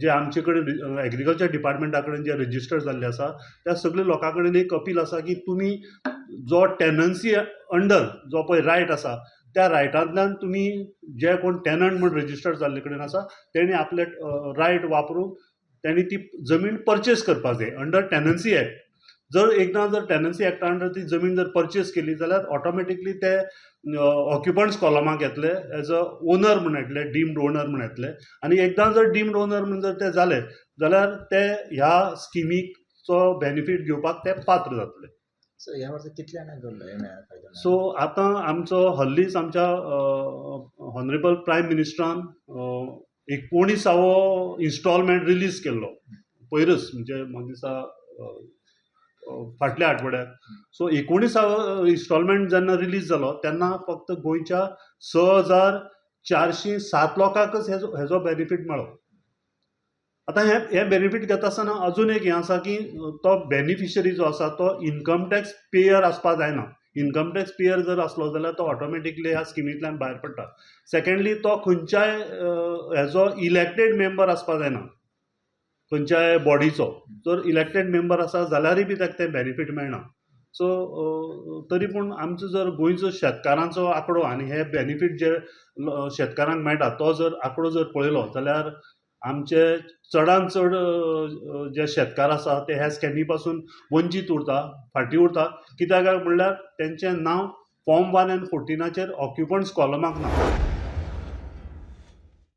जे आमचे कडेन एग्रीकल्चर डिपार्टमेंटा कडेन जे रजिस्टर जाल्ले आसा त्या सगल्या लोकां कडेन एक अपील आसा की तुमी जो टेनन्सी अंडर जो पळय रायट आसा त्या रायटांतल्यान तुमी जे कोण टेनंट म्हूण रजिस्टर जाल्ले कडेन आसा तेणी आपले रायट वापरून तेणी ती जमीन परचेस करपाक जाय अंडर टेनन्सी एक्ट. जर एकदां जर टेनन्सी एक्टा अंडर ती जमीन जर परचेस केली जाल्यार ऑटोमॅटिकली ते ऑक्युपंट्स कॉलमाक येतले, एज अ ओनर म्हूण येतले, डिम्ड ओनर म्हूण येतले आनी एकदां जर डिम्ड ओनर म्हूण जर ते जाले जाल्यार ते ह्या स्किमीचो बेनिफीट घेवपाक ते पात्र जातले. सो ह्या वर्सा कितल्या जाणांक हे मेळ्ळा फायदो? सो आतां आमचो हल्लीच आमच्या ऑनरेबल प्रायम मिनिस्टरान 19वो इन्स्टॉलमेंट रिलीज केल्लो पयरच, म्हणजे म्हाका दिसता फाटल्या आठवड्याक. सो 19वो इन्स्टॉलमेंट जेन्ना रिलीज जालो तेन्ना फक्त गोंयच्या 6407 लोकांकच हेजो बेनिफीट मेळ्ळो. आतां हें बेनिफीट घेता आसतना अजून एक हें आसा की तो बेनिफिशरी जो आसा तो इनकम टॅक्स पेयर आसपाक जायना. इनकम टॅक्स पेयर जर आसलो जाल्यार तो ऑटोमॅटिकली ह्या स्किमींतल्यान भायर पडटा. सेकेंडली, तो खंयच्याय हेजो इलेक्टेड मेंबर आसपाक जायना, खंयच्याय बॉडीचो जर इलेक्टेड मेंबर आसा जाल्यारूय बी ताका तें बेनिफीट मेळना. सो तरी पूण आमचो जर गोंयचो शेतकारांचो आंकडो आनी हे बेनिफीट जे शेतकारांक मेळटा तो जर आंकडो जर पळयलो जाल्यार आमचे चडान चड जे शेतकार आसा ते ह्या स्कॅमी पासून वंचीत उरता, फाटीं उरता. कित्याक काय म्हणल्यार तेंचें नांव फॉर्म 1 आनी 14 ऑक्युपंट्स कॉलमाक ना.